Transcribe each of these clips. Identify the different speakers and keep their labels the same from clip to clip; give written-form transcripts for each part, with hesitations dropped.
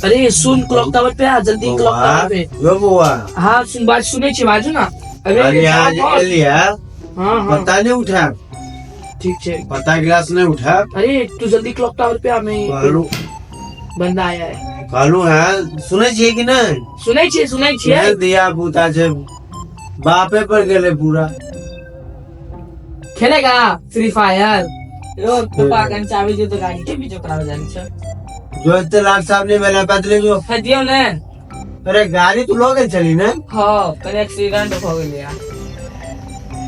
Speaker 1: अरे सुन, clock tower पे आ जल्दी, क्लॉक
Speaker 2: बौआ
Speaker 1: टावर पे।
Speaker 2: यो बौआ।
Speaker 1: हाँ सुन, बात सुनै छी, बाजू ना। अरे
Speaker 2: अरे आज
Speaker 1: हाँ
Speaker 2: एलिया
Speaker 1: हाँ।
Speaker 2: पत्ता नहीं उठा।
Speaker 1: ठीक छै।
Speaker 2: पत्ता गिलास नहीं उठा।
Speaker 1: अरे तू जल्दी क्लॉक टावर पे आ, मैं
Speaker 2: कहलू
Speaker 1: बंदा आया है।
Speaker 2: कहलू है, सुनै छियै कि नहीं?
Speaker 1: सुनै छियै, सुनै छियै।
Speaker 2: केहन धिया पुता छै, बापे पर गेलै पूरा।
Speaker 1: खेलेगा फ्री फायर?
Speaker 3: यो पप्पा, कन चाबी दियो तो गाड़ी के बीचो करावे जानी छै।
Speaker 2: जो एते लाट साहब नहीं भेला बदले जो।
Speaker 3: है दियो ने।
Speaker 2: अरे गाड़ी तू लऽ गेल छली ने?
Speaker 3: हाँ, कने एक्सीडेंट हो गेलै यार।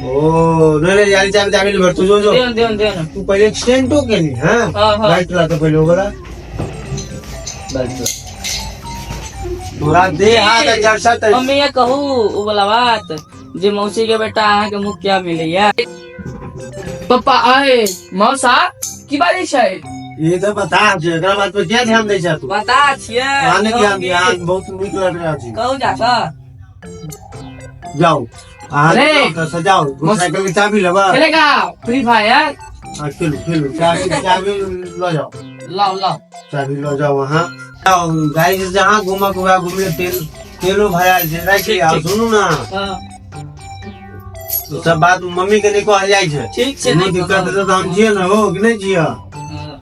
Speaker 2: ओ नहीं नहीं, गाड़ी चाबी चाबी नहीं भर तू, जो जो।
Speaker 3: दियो ने, दियो ने, दियो ने।
Speaker 2: तू पहले एक्सीडेंट हो गेली। हाँ।
Speaker 3: हाँ, हाँ।
Speaker 2: गाड़ी चला तो पहले ओकरा तोरा दे हाथ आ जरसा त।
Speaker 3: मम्मी, ये कहू उ वाला बात जे मौसी के बेटा अहाँ के मुखिया मिलैया।
Speaker 1: पप्पा आए, मौसा की बाजै छै?
Speaker 2: ई तऽ बता छै, एकरा बात पर किया ध्यान दै छै तू?
Speaker 3: बता छियै।
Speaker 2: अहाँ नहि ध्यान दिअ, अहाँ बहुत नीक लग रहल छी।
Speaker 3: कहू जा कऽ।
Speaker 2: जाउ अहाँ।
Speaker 1: अरे!
Speaker 2: जाउ तऽ सजाउ मोटरसाइकिल के चाबी लेबै।
Speaker 1: खेलेगा फ्री फायर?
Speaker 2: हाँ, खेलू खेलू, चाबी चाबी लऽ जाउ।
Speaker 1: लाओ लाओ।
Speaker 2: चाबी लऽ जाउ अहाँ, जाउ गाड़ी से जहाँ घूमक हुए घूम ले, तेल तेलो भरायल छै, राखि लिअ।
Speaker 3: ठीक।
Speaker 2: सुनू ना।
Speaker 3: हाँ।
Speaker 2: तो सब बात मम्मी के नहीं कहल जाइ छै।
Speaker 3: ठीक छै।
Speaker 2: कोनो
Speaker 3: नहि
Speaker 2: दिक्कत
Speaker 3: कहब।
Speaker 2: हेतै तऽ हम छियै ने, हो कि नहि छियै?
Speaker 3: हाँ।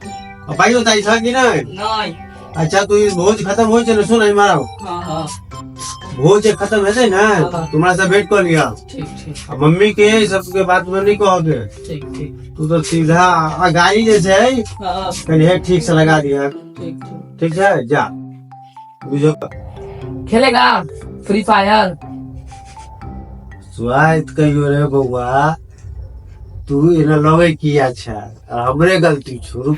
Speaker 2: आ पाइयो ताइ छ कि नहि?
Speaker 3: नहि।
Speaker 2: अच्छा, तू ई भोज खत्म होइ छै ने, सुन एम्हर आउ।
Speaker 3: हाँ हाँ।
Speaker 2: भोज जे खत्म हेतै ने,
Speaker 3: हाँ।
Speaker 2: तुम्हारा से भेंट कऽ लिअ।
Speaker 3: ठीक ठीक।
Speaker 2: आ मम्मी के ई सबके बात में नहीं कहके।
Speaker 3: ठीक ठीक।
Speaker 2: तू तो सीधा आ गाड़ी जे छै
Speaker 3: हाँ।
Speaker 2: कनि हे ठीक से लगा दिह।
Speaker 3: ठीक ठीक।
Speaker 2: ठीक छै, जा बुझो।
Speaker 1: खेलेगा फ्री फायर?
Speaker 2: स्वाद कहियो रे बौआ, तू एना लगै किया छै? आ हमरे गलती छोड़ू।